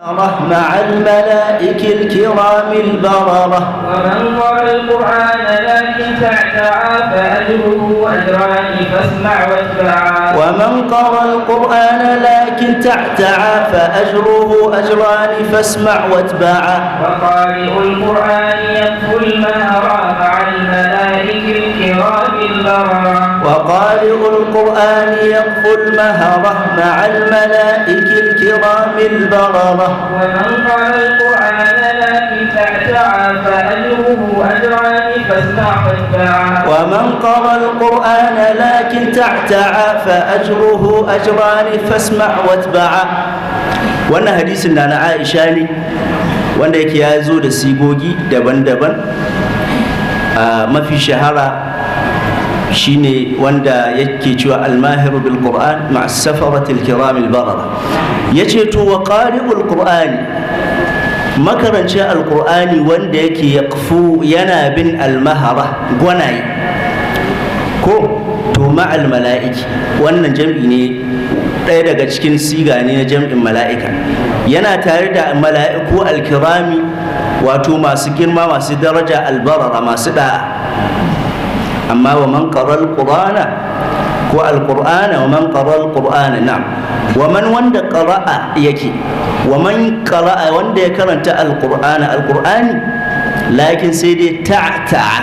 مع الملائكة الكرام البررة. ومن قرأ القرآن لكن تعتعا فأجره أجران فاسمع واتبعا. ومن قرأ القرآن لكن تعتعا فأجره أجران فاسمع واتبعا. وقارئ القرآن يكفو المهر مع الملائكة الكرام البررة. وقارئ القرآن يقفو المهرة مع الملائكة الكرام البررة. ومن قرأ القرآن لكن تعتعا فأجره أجران فاسمع واتبعا. ومن قرأ القرآن لكن تعتعا فأجره أجران فاسمع واتبعا. Wannan hadisin na na Aisha ne, wanda yake ya zo da sigogi daban-daban. Mafi shahara shine wanda yake cewa almahiru bil Qur'an ma'a safaratil kiramil barara. Yace to, wa qari'ul Qur'ani, makarancin Alqur'ani wanda yake yaqfu, yana bin almahara, gwanaye ko, to ma'al mala'iki, wannan jam'i ne, ɗaya daga cikin siga ne na jam'in mala'ika, yana tare da mala'iku alkirami, wato masu girma, masu daraja, albarara, masu da'a. Amma wa man qara alqur'ana, ko alqur'ana, wa man qara alqur'ana, na'am, wa man, wanda qara'a yake, wa man qara'a, wanda ya karanta alqur'ana, alqur'ani, lakin, sai dai, ta'ta'a,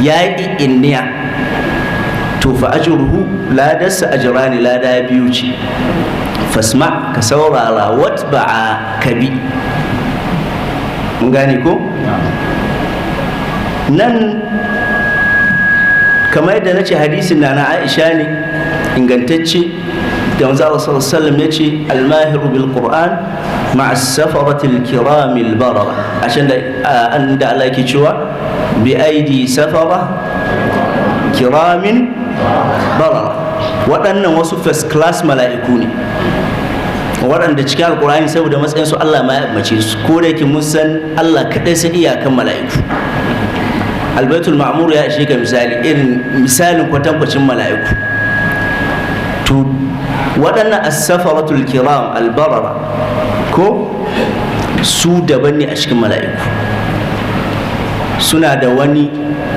ya yi inniya, to fa ajruhu, ladarsa, ajrani, lada biyu ce, fasma, ka saurara, watba'a, ka bi. Mun gane ko? Nan kamar yadda na ce, hadisin na na Aisha ne, ingantacce, da manzo Allah sallallahu alaihi wasallam ya ce almahiru bil Qur'an ma'a safaratil kiramil barara, ashan da an da Allah yake cewa bi aidi safara kiramin barara. Waɗannan wasu first class mala'iku ne waɗanda cikin Alƙur'ani, saboda matsayin su, Allah ma ya ambace su, ko da yake mun san Allah kaɗai sai iyakan mala'iku. Albaitul Ma'mur ya ishe ka misali, irin misalin kwatankwacin mala'iku. To waɗannan as-safaratul kiram albarara ko, su daban ne a cikin mala'iku, suna da wani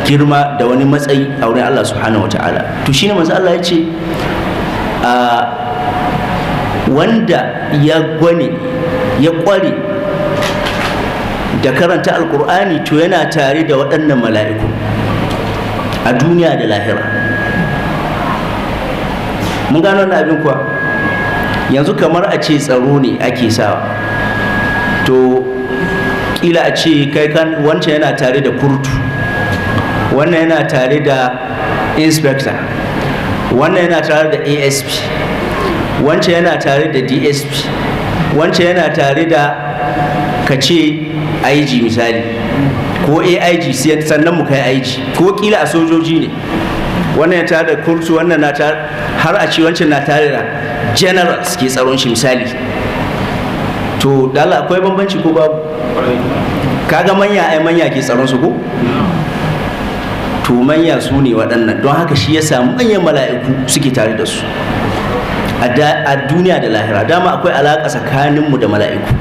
girma da wani matsayi a wurin Allah subhanahu wa ta'ala. To shine manzo Allah ya ce a wanda ya gwane, ya kware da karanta Alkur'ani, to yana tare da waɗannan mala'iku a duniya da lahira. Mun gano wannan abin kuwa? Yanzu kamar a ce tsaro ne ake sawa, to kila a ce kai kan wancan yana tare da kurtu, wannan yana tare da inspector, wannan yana tare da ASP, wancan yana tare da DSP, wancan yana tare da ka ce IG misali, ko AIG, sannan mu kai IG, ko kila a sojoji ne, wannan ya tare da kurtu, wannan na tare, har a ce wancan na tare da generals ke tsaron shi misali. To dala akwai bambanci ko babu? Kaga manya ai manya ke tsaron su ko? To manya su ne waɗannan. Don haka shi yasa manyan mala'iku suke tare da su a duniya da lahira. Dama akwai alaƙa tsakaninmu da mala'iku,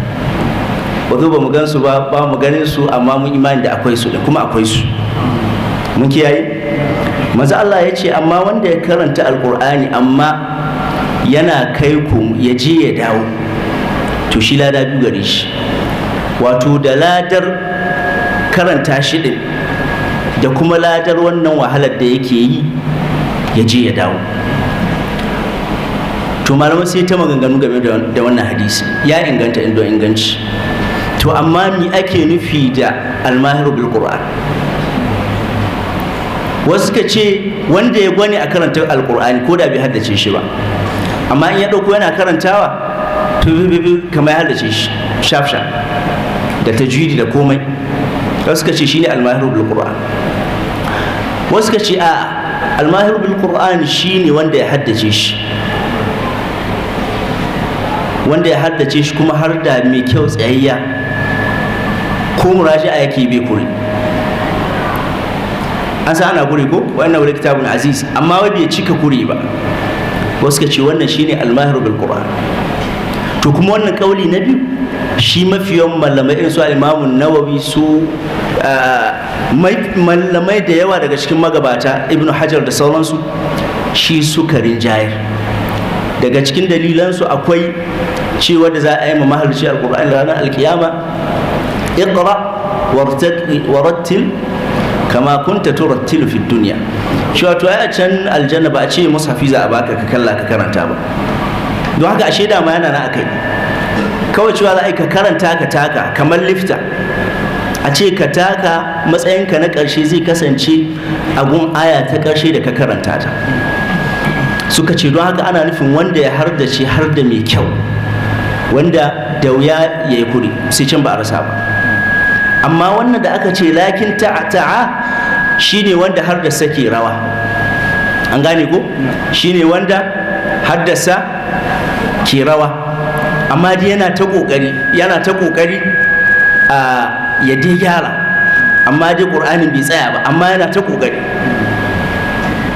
ba zo ba mu gan su ba, ba mu ganin su, amma mun imani da akwai su da kuma akwai su. Mun kiyaye. Manzo Allah ya ce amma wanda ya karanta Alkur'ani amma yana kai ku ya je ya dawo, to shi lada biyu gare shi, wato da ladar karanta shi din da kuma ladar wannan wahalar da yake yi ya je ya dawo. To malamai sai ta maganganu game da wannan hadisi. Ya inganta indo inganci. To amma mi ake nufi da almahiru bil Qur'an? Wasu suka ce wanda ya gwani a karanta Alqur'ani, ko da bai haddace shi ba, amma in ya dauko yana karantawa, to bi kamar ya haddace shi shaf shaf, da tajwidi da komai. Wasu suka ce shine almahiru bil Qur'an. Wasu suka ce a, almahiru bil Qur'an shine wanda ya haddace shi, wanda ya haddace shi kuma har da mai kyau, tsayayya, ko muraja'a yake bai kure. An san ana kure ko? Wannan wani kitabun aziz, amma wai bai cika kure ba. Wasu ka ce wannan shine almahiru bil Qur'an. To kuma wannan kauli na biyu shi mafi yawan malamai irin su al-Imam Nawawi, su malamai da yawa daga cikin magabata, Ibn Hajar da sauransu, shi suka rinjayar. Daga cikin dalilansu akwai cewa da za a yi ma mahalarci alƙur'ani ranar alkiyama: "Iqra warattil kama kunta turattilu fi dunya." Cewa to ai a can aljanna ba a ce mushafi za a baka ka kalla ka karanta ba. Don haka ashe da ma yana na akai kawai cewa za a yi ka karanta ka taka kamar lifta, a ce ka taka, matsayinka na ƙarshe zai kasance a gun aya ta ƙarshe da ka karanta ta. Suka ce don haka ana nufin wanda ya hardace har da mai kyau, wanda da wuya ya yi kuri, sai can ba a rasa ba. Amma wannan da aka ce lakin ta'a, shine wanda har da sake rawa, an gane ko? Shine wanda haddasa ke rawa, amma dai yana ta kokari, yana ta kokari a ya dai gyara, amma dai Ƙur'anin bai tsaya ba, amma yana ta kokari.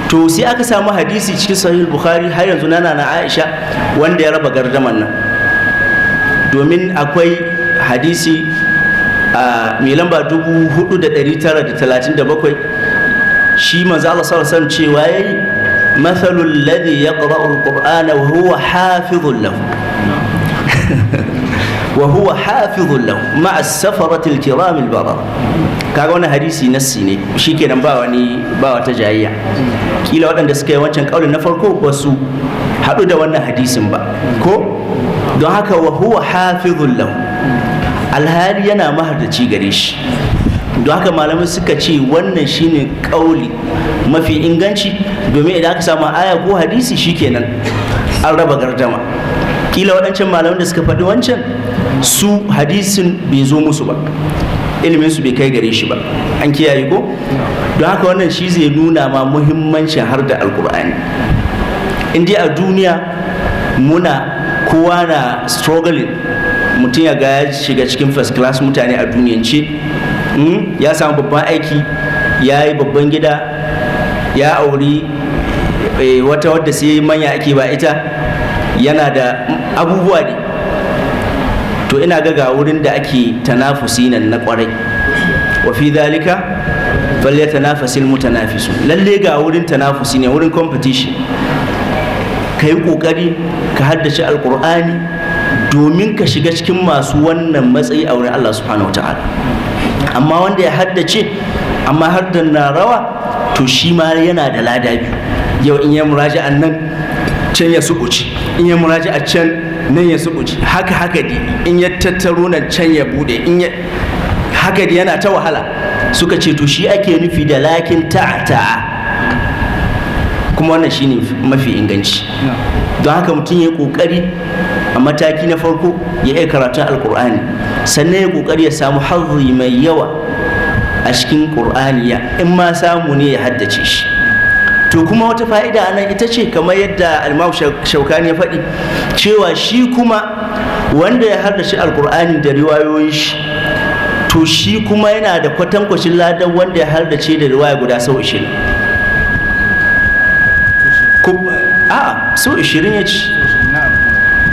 To sai aka samu hadisi cikin Sahih Bukhari har yanzu nana na Aisha wanda ya raba gardaman nan, domin akwai hadisi a mai lamba 4937. Shi manzo Allah sallallahu alaihi wasallam cewa yayi: "Mathalul ladhi yaqra'u al-Qur'ana wa huwa hafizun lahu, wa huwa hafizun lahu ma'a as-safarati al-kiram al-barara." Kaga wannan hadisi nassi ne, shikenan, ba wani ba wata jayayya. Kila waɗanda suka yi wancan kaulin na farko ba su haɗu da wannan hadisin ba ko? Don haka wa huwa hafizun lahu, alhali yana mahardaci gare shi. Don haka malamai suka ce wannan shine kauli mafi inganci, domin idan aka samu aya ko hadisi, shikenan an raba gardama. Kila waɗancan malaman da suka faɗi wancan, su hadisin bai zo musu ba, ilimin su bai kai gare shi ba. An kiyaye ko? Don haka wannan shi zai nuna ma muhimmancin har da Alkur'ani. In dai a duniya muna kowa na struggling, mutum ya ga ya shiga cikin first class mutane a duniyance, ya samu babban aiki, ya yi babban gida, ya auri wata wadda sai manya ake ba ita, yana da abubuwa ne. To ina ga wurin da ake tanafusi nan na kwarai, wa fi dhalika falyatanafasil mutanafisun. Lalle ga wurin tanafusi ne, wurin competition. Ka yi kokari ka haddace Alkur'ani domin ka shiga cikin masu wannan matsayi a wurin Allah subhanahu wa ta'ala. Amma wanda ya haddace amma har da na rawa, to shi ma yana da lada biyu. Yau in ya muraji'an nan, can ya subuci, in ya muraji'a can, nan ya subuci, haka haka dai, in ya tattaro nan, can ya bude, in ya haka dai, yana ta wahala. Suka ce to shi ake nufi da lakin ta'a, kuma wannan shine mafi inganci. Don haka mutum ya kokari a mataki na farko ya iya karatun Alkur'ani, sannan ya kokari ya samu hazzi mai yawa a cikin Ƙur'ani, ya in ma samu ne ya haddace shi. To kuma wata fa'ida anan ita ce, kamar yadda Al-Imam Shaukani ya faɗi, cewa shi kuma wanda ya haddace Alkur'ani da riwayoyin shi, to shi kuma yana da kwatankwacin ladan wanda ya haddace da riwaya guda sau 20. A sau 20 ya ci,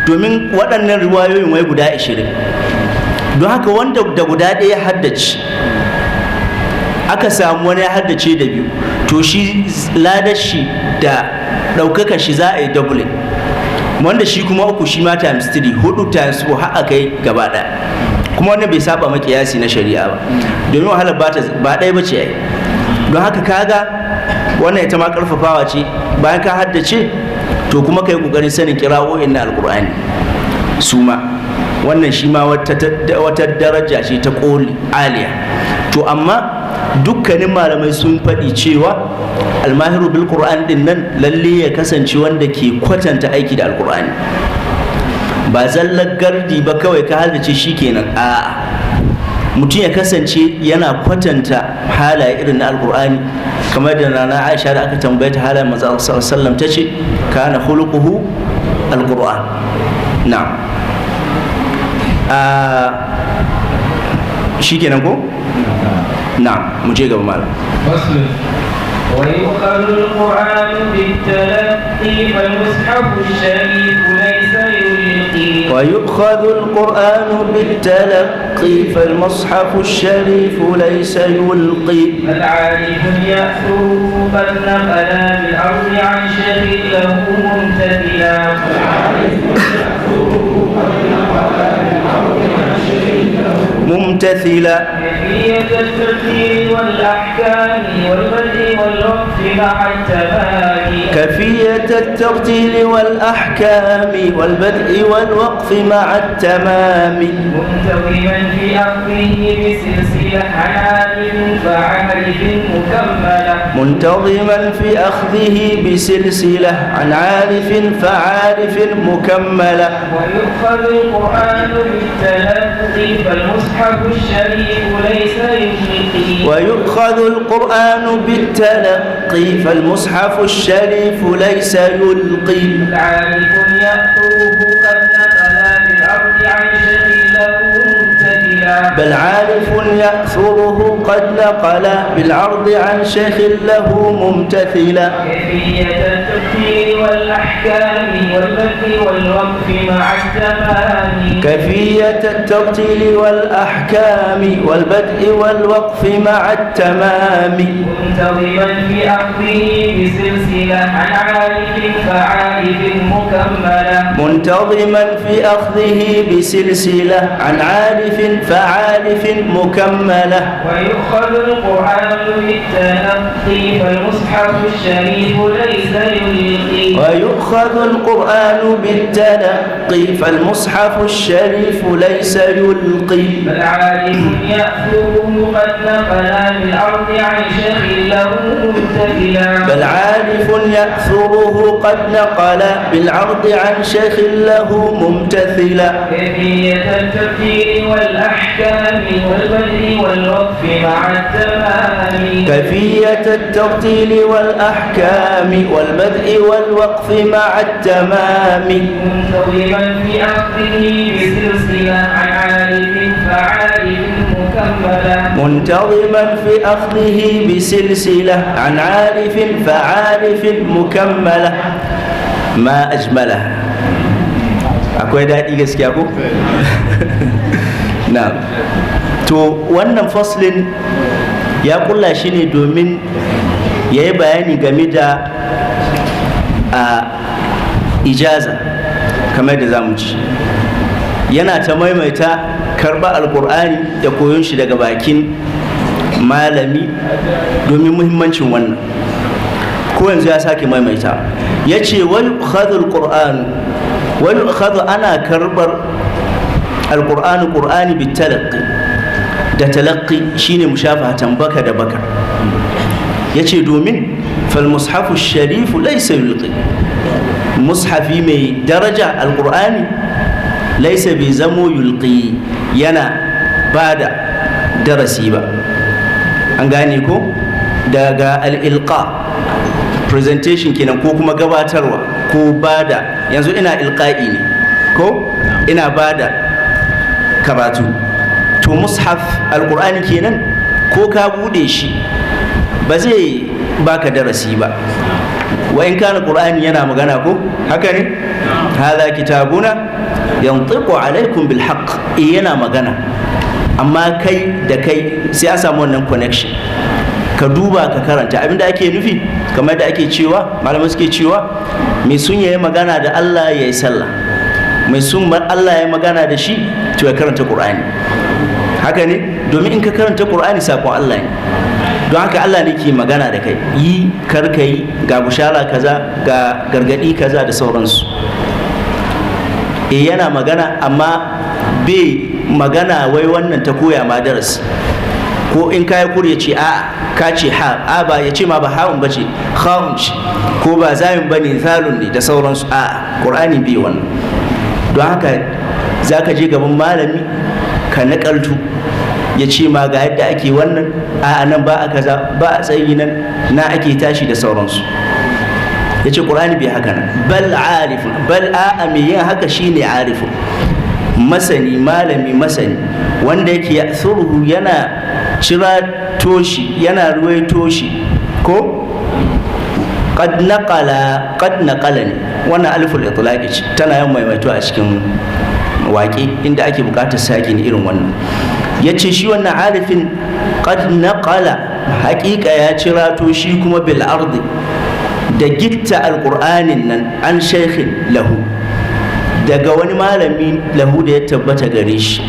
domin waɗannan riwayoyin wai guda 20. Don haka wanda da guda ɗaya ya haddace, aka samu wani ya haddace da biyu, to shi ladar shi da ɗaukaka shi za a yi doubling. Wanda shi kuma uku, shi ma times 3, hudu times 4, har aka yi gaba ɗaya. Kuma wannan bai saba ma kiyasi na shari'a ba, domin wahalar ba ɗaya ba ce ai. Don haka kaga wannan ita ma karfafawa ce. Bayan ka haddace, to kuma kai kokarin sanin kira'o'in na Alkur'ani su ma. Wannan shi ma wata daraja ce ta koli aliya. To amma dukkanin malamai sun faɗi cewa almahiru bil Qur'an din nan lalle ya kasance wanda ke kwatanta aiki da Alkur'ani, ba zallar gardi ba kawai ka haddace shi kenan. A'a, mutum ya kasance yana kwatanta halaye irin na Alkur'ani, kamar da Nana Aisha da aka tambaye ta halayen manzo sallallahu alaihi wasallam tace: "Kana khuluquhu alquran." Na'am, shikenan ko? Na'am, mu je gaba malam. فصل. ويؤخذ القرآن بالتلقي، فالمصحف الشريف ليس يلقي. ويؤخذ القرآن بالتلقي فالمصحف الشريف ليس يلقي. بل عارف يأثره قد نقلا بالعرض عن شيخ له ممتثلا. ممتثلا. كيفية الترتيل والأحكام والبدء والوقف مع التمام. كيفية الترتيل والأحكام والبدء والوقف مع التمام. منتظما في أخذه بسلسلة عن عارف فعارف مكملة. منتظما في أخذه بسلسلة عن عارف فعارف مكملة. ويؤخذ القرآن بالتلقي فالمصحف الشريف ليس يلقي. ويؤخذ القرآن بالتلقي فالمصحف الشريف ليس يلقي. عارف يأثره قد نقلا بالعرض عن شيخ له ممتثلا. بل عارف يأثره قد نقل بالعرض عن شيخ له ممتثلا. كيفية الترتيل والأحكام والبدء والوقف مع التمام. كيفية الترتيل والأحكام والبدء والوقف مع التمام. منتظما في أخذه بسلسلة عن عارف فعارف مكملة. منتظما في أخذه بسلسلة عن عارف فعارف مكملة. ويؤخذ القرآن بالتلقي فالمصحف الشريف ليس يلقي. ويؤخذ القرآن بالتلقي فالمصحف الشريف ليس يلقي. بل عارف يأثره قد نقلا بالعرض عن شيخ له ممتثلا. بل عارف يأثره قد نقل بالعرض عن شيخ له ممتثلا. كيفية الترتيل والأحكام والبدء والوقف مع التمام. كيفية الترتيل والأحكام والبدء والوقف مع التمام. منتظما في أخذه بسلسلة عن عارف فعارف مكملة. منتظما في أخذه بسلسلة عن عارف فعارف مكملة. ما أجمله. Akwai daɗi gaskiya ko? Na to wannan faslin ya kulla shi ne domin ya yi bayani game da a ijaza, kamar da zamu ci yana ta maimaita karba Alkur'ani da koyon shi daga bakin malami domin muhimmancin wannan. Ko yanzu ya sake maimaita, ya ce ويؤخذ القرآن ويؤخذ ana karbar القرآن qur'ani بالتلقي da talaqqi, shine mushafahatan, baka da baka. Ya ce domin فالمصحف الشريف ليس يلقي, mushafi mai daraja Alqur'ani, ليس bai zamo يلقي yana bada darasi ba. An gane ko? Daga الإلقاء, presentation kenan, ko kuma gabatarwa ko bada. Yanzu ina ilqa'i ne ko ina bada karatu. To mushaf Alkur'ani kenan, ko ka bude shi ba zai baka darasi ba. وإن كان qur'ani yana magana ko? Haka ne, هذا كتابنا ينطق عليكم بالحق. Eh, yana magana, amma kai da kai sai an samu wannan connection, ka duba ka karanta abinda ake nufi. Kamar da ake cewa, malamai suke cewa, mai sun yayi magana da Allah ya yi sallah, mai sun Allah ya magana da shi to ya karanta Qur'ani. Haka ne, domin in ka karanta Qur'ani, sakon Allah ne. Don haka Allah ne ke magana da kai, yi, kar ka yi, ga bushara kaza, ga gargadi kaza da sauransu. E, yana magana, amma bai magana wai wannan ta koya ma darasi, ko in ka yi kure ce a ka ce ha a ba ya ce ma ba ha'un ba ce, kha'un ce, ko ba zayin ba ne, zalun ne da sauransu. A Qur'ani bai wannan. Don haka za ka je gaban malami ka naƙaltu, ya ce ma ga yadda ake wannan, a nan ba a kaza, ba a tsayi nan, na ake tashi da sauransu. Ya ce Ƙur'ani bai haka nan. بل عارف, بل a'a, mai yin haka shine عارف, masani, malami masani, wanda yake يأثره yana cira toshi, yana ruwaito shi ko قد نقل. قد نقل ne wannan, ألف الإطلاق ce, tana yin maimaito a cikin Waƙe inda ake buƙatar sakin irin wannan. Ya ce shi wannan arifin qad naqala, haƙiƙa ya cirato shi kuma bil ardi, da gitta alƙur'anin nan, an shaikhin lahu, daga wani malami, lahu, da ya tabbata gare shi.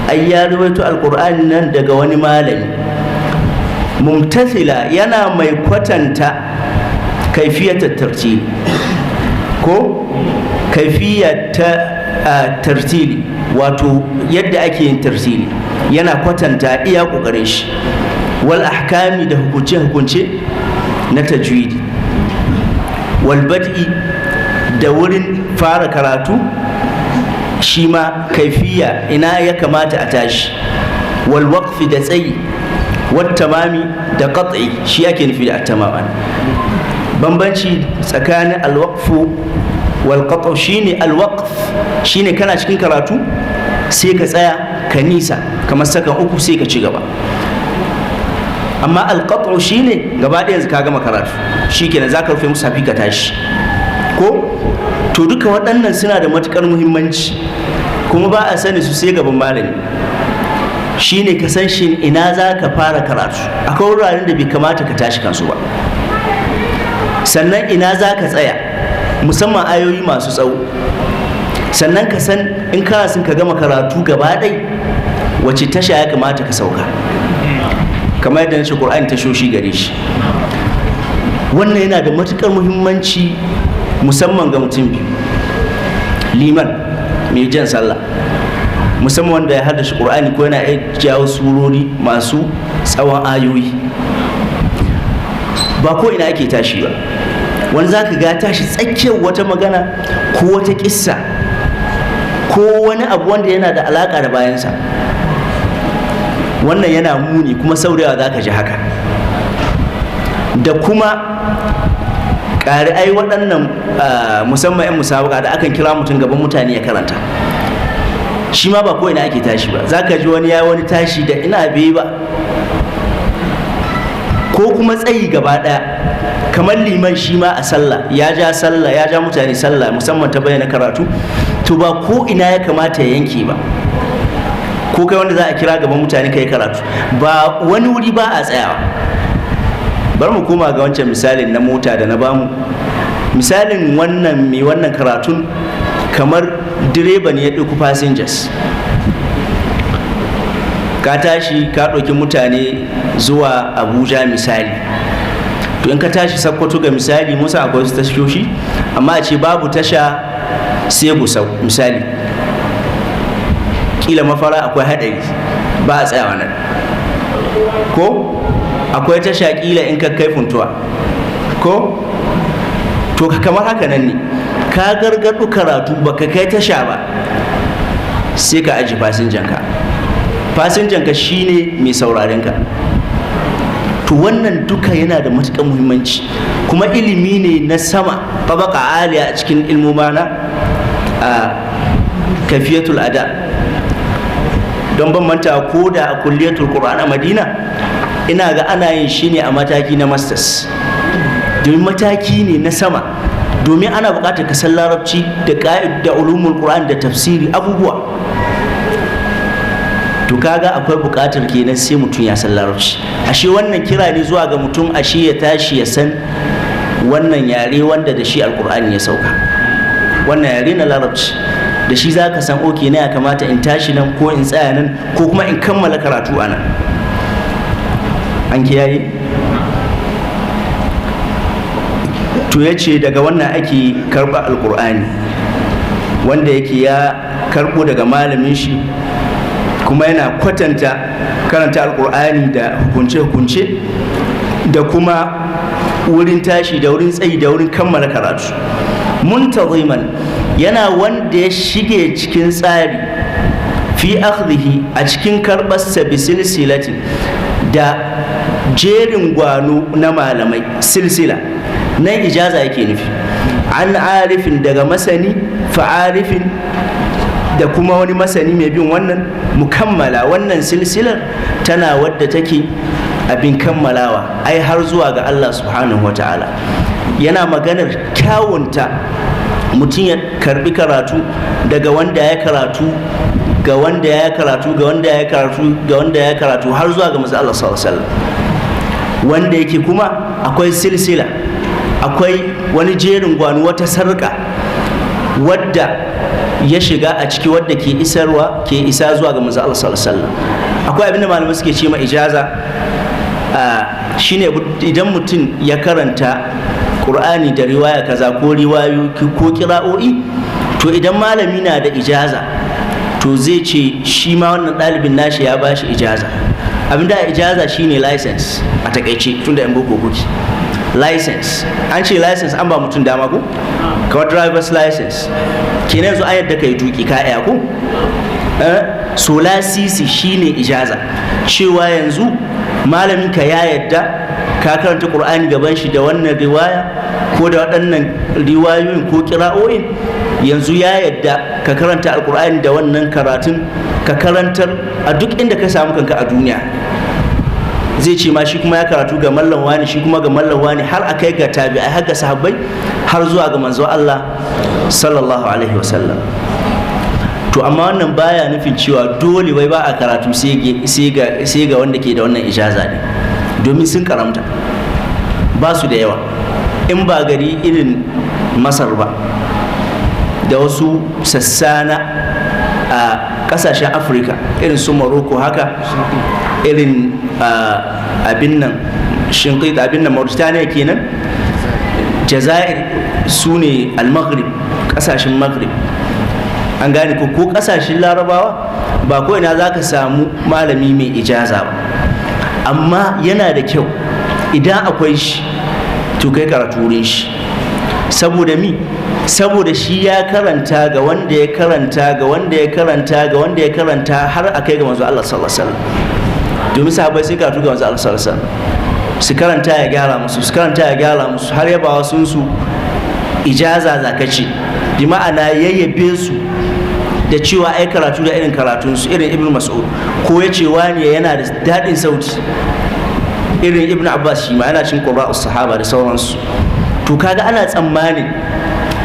Ai ya rawaito alƙur'anin nan daga wani malami, mumtathila, yana mai kwatanta kaifiyatar tartili, ko kaifiyar ta tartili, wato yadda ake yin tartili, yana kwatanta iya ƙoƙarin shi, wal ahkami, da hukunce-hukunce na tajwidi, wal bad'i, da wurin fara karatu shi ma kaifiya, ina ya kamata a tashi, wal waqfi, da tsayi, wat tamami, da qat'i. Shi ake nufi da tamam. Bambanci tsakanin alwaqfu wal qat'u shine, alwaqf shine kana cikin karatu sai ka tsaya ka nisa kamar sakan 3, sai ka ci gaba. Amma alqat'u shine gaba ɗaya yanzu ka gama karatu, shikenan zaka rufe musafi ka tashi. Ko to duka waɗannan suna da matukar muhimmanci, kuma ba a sani su sai gaban malami. Shine ka san shin ina za ka fara karatu. Akwai wuraren da bai kamata ka tashi kansu ba. Sannan ina za ka tsaya, musamman ayoyi masu tsawo. Sannan ka san in kana son ka gama karatu gaba ɗai, wace tasha ya kamata ka sauka. Kamar yadda nace, Qur'ani tashoshi gare shi. Wannan yana da matukar muhimmanci, musamman ga mutum biyu: liman mai jan sallah, musamman wanda ya haddace Qur'ani ko yana iya jawo surori masu tsawon ayoyi. Ba ko ina ake tashi ba. Wani za ka ga tashi tsakiyar wata magana ko wata kissa ko wani abu wanda yana da alaka da bayansa. Wannan yana muni, kuma saurewa za ka ji haka. Da kuma ƙari ai waɗannan, musamman 'yan musabaka da akan kira mutum gaban mutane ya karanta, shi ma ba ko ina ake tashi ba. Za ka ji wani ya wani tashi da ina bai ba, ko kuma tsayi gaba ɗaya. Kamar liman shi ma a sallah, ya ja sallah, ya ja mutane sallah, musamman ta bayyana karatu, to ba ko ina ya kamata ya yanke ba. Ko kai wanda za a kira gaban mutane kai karatu, ba wani wuri ba a tsayawa. Bar mu koma ga wancan misalin na mota da na bamu. Misalin wannan mai wannan karatun kamar direba ne ya ɗauki passengers. Ka tashi ka ɗauki mutane zuwa Abuja misali. To in ka tashi Sakkwato ga misali, musa akwai wasu tashoshi, amma a ce babu tasha sai Gusau misali, kila Mafara akwai haɗari, ba a tsayawa nan. Ko akwai tasha kila in ka kai Funtuwa ko, to kamar haka nan ne ka gargaɗu karatu, baka kai tasha ba, sai ka aji fasinjanka. Fasinjanka shine mai sauraren ka. To wannan duka yana da matuƙar muhimmanci, kuma ilimi ne na sama, tabaka aliya a cikin ilmoma na a kafiyatul ada. Don ban manta, ko da a Kulliyatul Qur'an a Madina, ina ga ana yin shi ne a mataki na masters, domin mataki ne na sama, domin ana buƙatar ka san Larabci da ƙa'id da ulumul Qur'an da tafsiri, abubuwa. To kaga akwai buƙatar kenan sai mutum ya san Larabci. Ashe wannan kira ne zuwa ga mutum, ashe ya tashi ya san wannan yare wanda da shi Alƙur'ani ya sauka, wannan yare na Larabci. Da shi za ka san, okay, na ya kamata in tashi nan, ko in tsaya nan, ko kuma in kammala karatu a nan. An kiyaye. To ya ce daga wannan ake karɓa Alƙur'ani, wanda yake ya karɓo daga malamin shi, kuma yana kwatanta karanta Alƙur'ani da hukunce-hukunce da kuma wurin tashi da wurin tsayi da wurin kammala karatu. Muntaziman, yana wanda ya shige cikin tsari, fi akhdhihi, a cikin karɓarsa, bi silsilatin, da jerin gwano na malamai. Silsila nan ijaza yake nufi. An arifin, daga masani, fa'arifin, da kuma wani masani mai bin wannan, mukammala. Wannan silsilar tana wadda take abin kammalawa, ai har zuwa ga Allah subhanahu wa ta'ala. Yana maganar kyawunta. Mutum ya karbi karatu daga wanda ya karatu ga wanda ya karatu ga wanda ya karatu ga wanda ya karatu har zuwa ga manzo Allah sallallahu alaihi wasallam, wanda yake kuma akwai silsila, akwai wani jerin gwano, wata sarƙa wadda ya shiga a ciki, wadda ke isarwa, ke isa zuwa ga manzo Allah sallallahu alaihi wasallam. Akwai abinda malamai suke ce ma ijaza, shine idan mutum ya karanta Qur'ani da riwaya kaza ko riwayoyi ko kira'o'i, to idan malami na da ijaza, to zai ce shi ma wannan ɗalibin nashi ya bashi ijaza. Abinda a ijaza shine license a takaice, tunda yan boko kuke. License, an ce license an ba mutum dama, ko kawai driver's license kenan, yanzu an yadda ka yi tuki, ka iya ko. So lasisi shine ijaza, cewa yanzu malamin ka ya yadda ka karanta Qur'ani gaban shi da wannan riwaya ko da waɗannan riwayoyin ko kira'o'in. Yanzu ya yadda ka karanta Alkur'ani da wannan karatun, ka karantar a duk inda ka samu kanka a duniya. Zai ce ma shi kuma ya karatu ga mallam wani, shi kuma ga mallam wani, har a kai ga tabi'ai, har ga sahabbai, har zuwa ga manzo Allah sallallahu alaihi wasallam. To amma wannan baya nufin cewa dole wai ba a karatu sai ga wanda ke da wannan ijaza ne, domin sun karamta, ba su da yawa, in ba gari irin Masar ba da wasu sassa na a kasashen Afirka irin su Morocco haka, irin abin nan Shinqit, abin nan Mauritania kenan, Jazair, su ne al-Maghrib, kasashen Maghrib, an gane ko, ko kasashen Larabawa, ba ko ina za ka samu malami mai ijaza ba. Amma yana da kyau idan akwai shi, to kai karatu wurin shi. Saboda mi? Saboda shi ya karanta ga wanda ya karanta ga wanda ya karanta ga wanda ya karanta, har a kai ga manzo Allah sallallahu alaihi wasallam. Domin sahabbai sai karatu ga manzo Allah sallallahu alaihi wasallam, su karanta ya gyara musu, su karanta ya gyara musu, har ya ba sun su ijaza zakace, bi ma'ana yayyabe su da cewa ai karatu da irin karatun su, irin Ibn Mas'ud, ko ya ce wani yana da daɗin sauti, irin Ibn Abbas, shi ma yana cin qurra'us sahaba da sauransu. To kaga ana tsammanin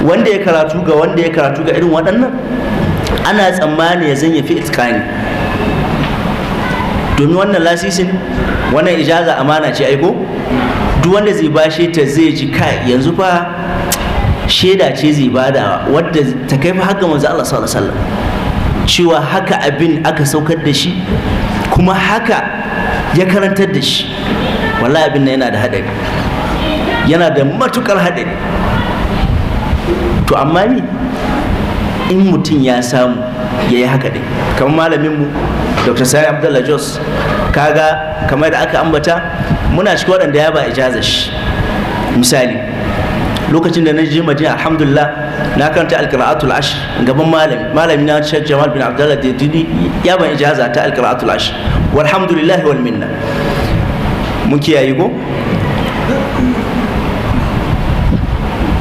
wanda ya karatu ga wanda ya karatu ga irin waɗannan, ana tsammani ya zan ya fi itqani, domin wannan lasisin, wannan ijaza amana ce aiko. Duk wanda zai bashe ta zai ji kai yanzu fa shaida ce zai bada wadda ta kai fa haka manzo Allah sallallahu alaihi wasallam, cewa haka abin aka saukar da shi kuma haka ya karantar da shi. Wallahi abin nan yana da hadari, yana da matukar hadari. To amma ni in mutum ya samu ya yi haka ɗin, kamar malaminmu Dr. Sani Abdullah Jos, kaga kamar da aka ambata, muna cikin waɗanda ya ba ijazar shi. Misali, lokacin da na je Madina, alhamdulillah, na karanta alqira'atul ashr gaban malami, malami na Sheikh Jamal bin Abdullah Didi, ya ban ijaza ta alqira'atul ashr, walhamdulillah wal minna. Mun kiyaye ko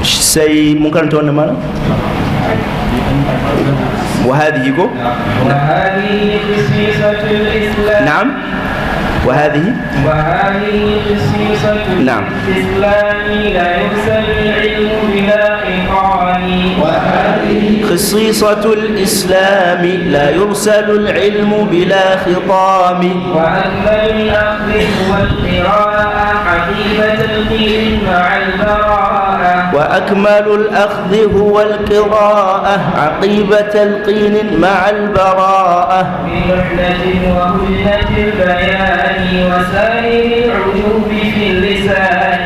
sai mun karanta wannan malam wa hadhihi ko. وهذه خصيصة الإسلام. نعم، وهذه وهذه خصيصة الإسلام، لا يرسل العلم بلا خطام. خصيصة الإسلام، لا يرسل العلم بلا خطام. وأكمل الأخذ هو القراءة عقيب تلقين مع البراءة. وأكمل الأخذ هو القراءة عقيب تلقين مع البراءة. بلحنة وهجنة البيان وسائر العيوب في اللسان.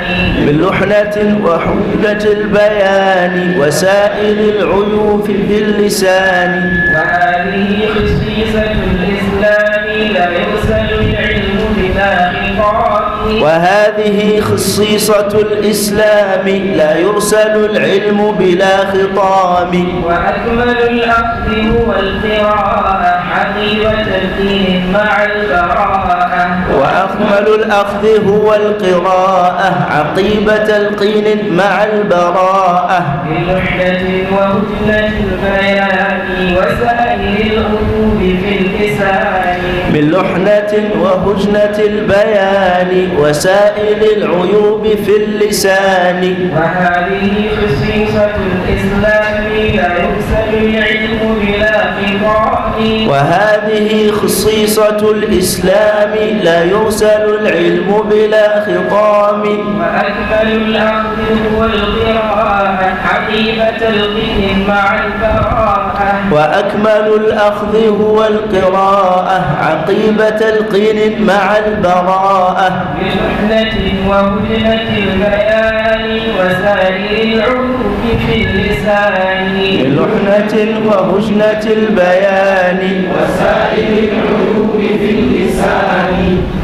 بلحنة وحجة البيان وسائر العيوب في اللسان. وهذه خصيصة الإسلام، لا يرسل العلم بلا خطام. وهذه خصيصة الإسلام، لا يرسل العلم بلا خطام. وأكمل الأخذ هو القراءة عقيب تلقين مع البراءة. وأكمل الأخذ هو القراءة عقيب تلقين مع البراءة. بلحنة وهجنة البيان وسائر العيوب في اللسان. من لحنة وهجنة البيان وسائر العيوب في اللسان. وهذه خصيصة الإسلام. لا يرسل العلم بلا خطاب. وهذه خصيصة الإسلام لا يرسل العلم بلا خطام. وأكمل الأخذ هو القراءة عقيب تلقين مع البراءة. وأكمل الأخذ هو القراءة عقيب تلقين مع البراءة. بلحنة وهجنة البيان وسائر العلوم في اللسان. بلحنة وهجنة البيان وسائر العلوم في اللسان.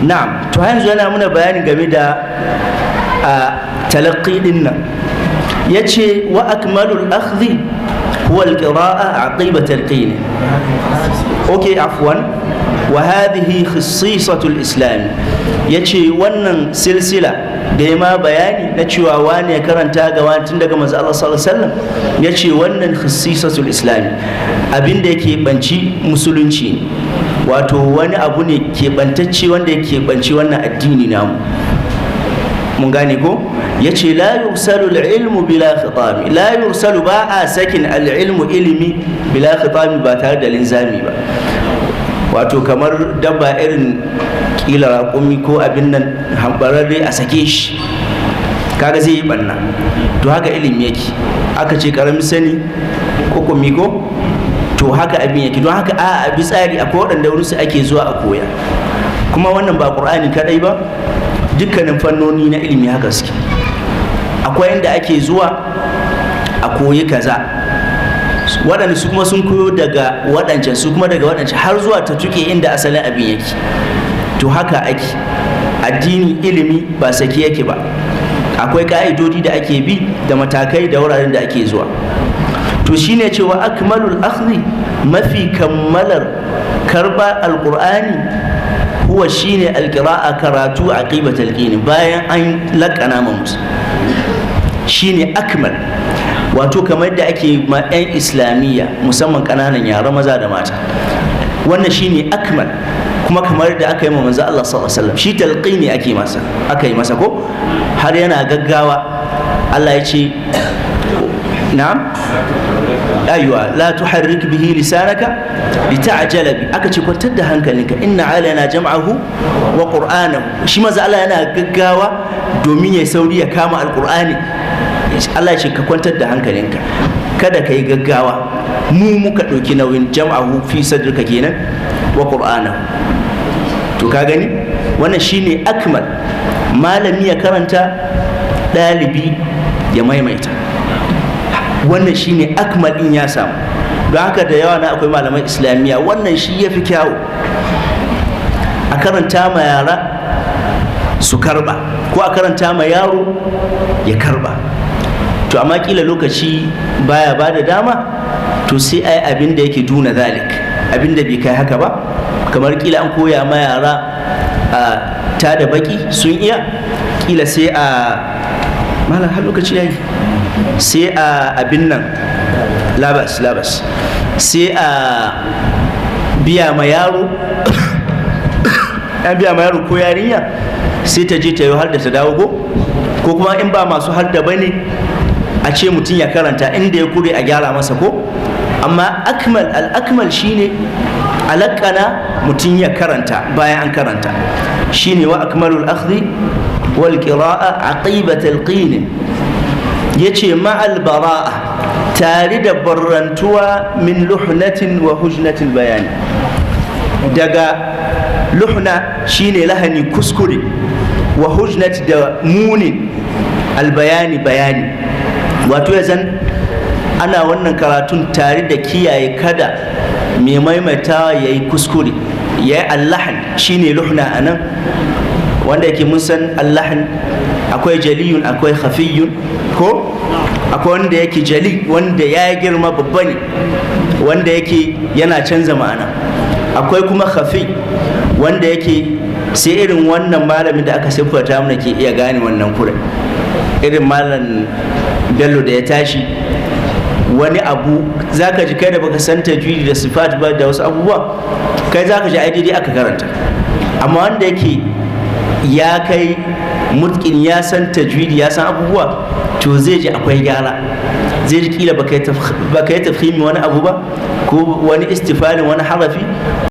Na'am, to yanzu yana muna bayani game da a talaqqi din nan. Yace wa akmalul akhdhi huwa alqira'a aqiba talqin. Okay, afwan, wa hadhihi khisisatu alislam. Yace wannan silsila da ya ma bayani na cewa wani ya karanta ga wani tun daga manzo Allah sallallahu alaihi wasallam, yace wannan khisisatu islam, abinda yake banci musulunci ne, wato wani abu ne keɓantacce wanda ya keɓanci wannan addini namu. Mun gane ko? Ya ce la yursalu ilmu bila khitami. La yursalu, ba a sakin, al'ilmu, ilimi, bila khitami, ba tare da linzami ba. Wato kamar dabba irin kila raƙumi ko abin nan hambararre, a sake shi, kaga zai yi banna. To haka ilimi yake. Aka ce karamin sani ko ko, to haka abin yake. Don haka a bi tsari. Akwai waɗanda wurin su ake zuwa a koya. Kuma wannan ba Ƙur'ani kaɗai ba, dukkanin fannoni na ilimi haka suke. Akwai inda ake zuwa a koyi kaza, waɗanda su kuma sun koyo daga waɗancan, su kuma daga waɗancan, har zuwa ta tuke inda asalin abin yake. To haka ake addini. Ilimi ba saki yake ba, akwai ka'idodi da ake bi da matakai da wuraren da ake zuwa. To shine cewa akmalul akhdhi, mafi kammalar karba alqur'ani, huwa, shine, alqira'a, karatu, aqiba talqini, bayan an laƙana ma musu, shine akmal. Wato kamar da ake ma 'yan Islamiyya, musamman ƙananan yara maza da mata, wannan shine akmal. Kuma kamar da aka yi ma manzo Allah sallallahu alaihi wasallam, shi talqini ake masa, aka yi masa ko har yana gaggawa. Allah ya ce, na'am, aywa, la tuharrik bihi lisanaka lita'jala bi. Aka ce kwantar da hankalinka, inna alaina jam'ahu wa qur'anahu. Shi manzo Allah yana gaggawa domin ya sauri ya kama alqur'ani. Allah ya ce ka kwantar da hankalinka, kada ka yi gaggawa, mu muka ɗauki nauyin jam'ahu fi sadrika kenan, wa qur'anahu. To ka gani, wannan shine akmal. Malami ya karanta, ɗalibi ya maimaita, wannan shine akmal in ya samu. Don haka da yawa na akwai malaman Islamiyya, wannan shi ya fi kyawu, a karanta ma yara su karba, ko a karanta ma yaro ya karba. To amma kila lokaci baya ba da dama, to sai ai abin da yake duna zalik, abin da bai kai haka ba. Kamar kila an koya ma yara a ta da baki sun iya, kila sai a malam har lokaci yayi, sai a abin nan, labas labas, sai a biya ma yaro, an biya ma yaro ko yarinya, sai ta je ta yi har da ta dawo. Ko kuma in ba masu har da bane, a ce mutum ya karanta, inda ya kure a gyara masa ko. Amma akmal al-akmal shine alakana mutum ya karanta bayan an karanta. Shine wa akmalul akhdhi wal qira'a aqiba talqin. Yace ma'al bara'a, tare da barrantuwa, min luhnatin wa hujnatil bayani, daga luhna shine lahani, kuskure, wa hujnat, da munin, albayani, bayani. Wato ya zan ana wannan karatun tare da kiyaye kada mai maimaitawa ya yi kuskure, ya yi allahan, shine luhna a nan, wanda yake mun san allahan akwai jaliyun, akwai khafiyun. Ko akwai wanda yake jali, wanda ya girma babba ne, wanda yake yana canza ma'ana. Akwai kuma khafi, wanda yake sai irin wannan malamin da aka siffata mana ke iya gane wannan kuren, irin Malam Bello da ya tashi wani abu zaka ji kai da baka san tajwidi da sifat ba da wasu abubuwa, kai zaka ji ai daidai aka karanta. Amma wanda yake ya kai mutkin, ya san tajwidi, ya san abubuwa, to zai ji akwai gyara. Zai ji kila baka yi tafhimi wani abu ba, ko wani istifalin wani harafi.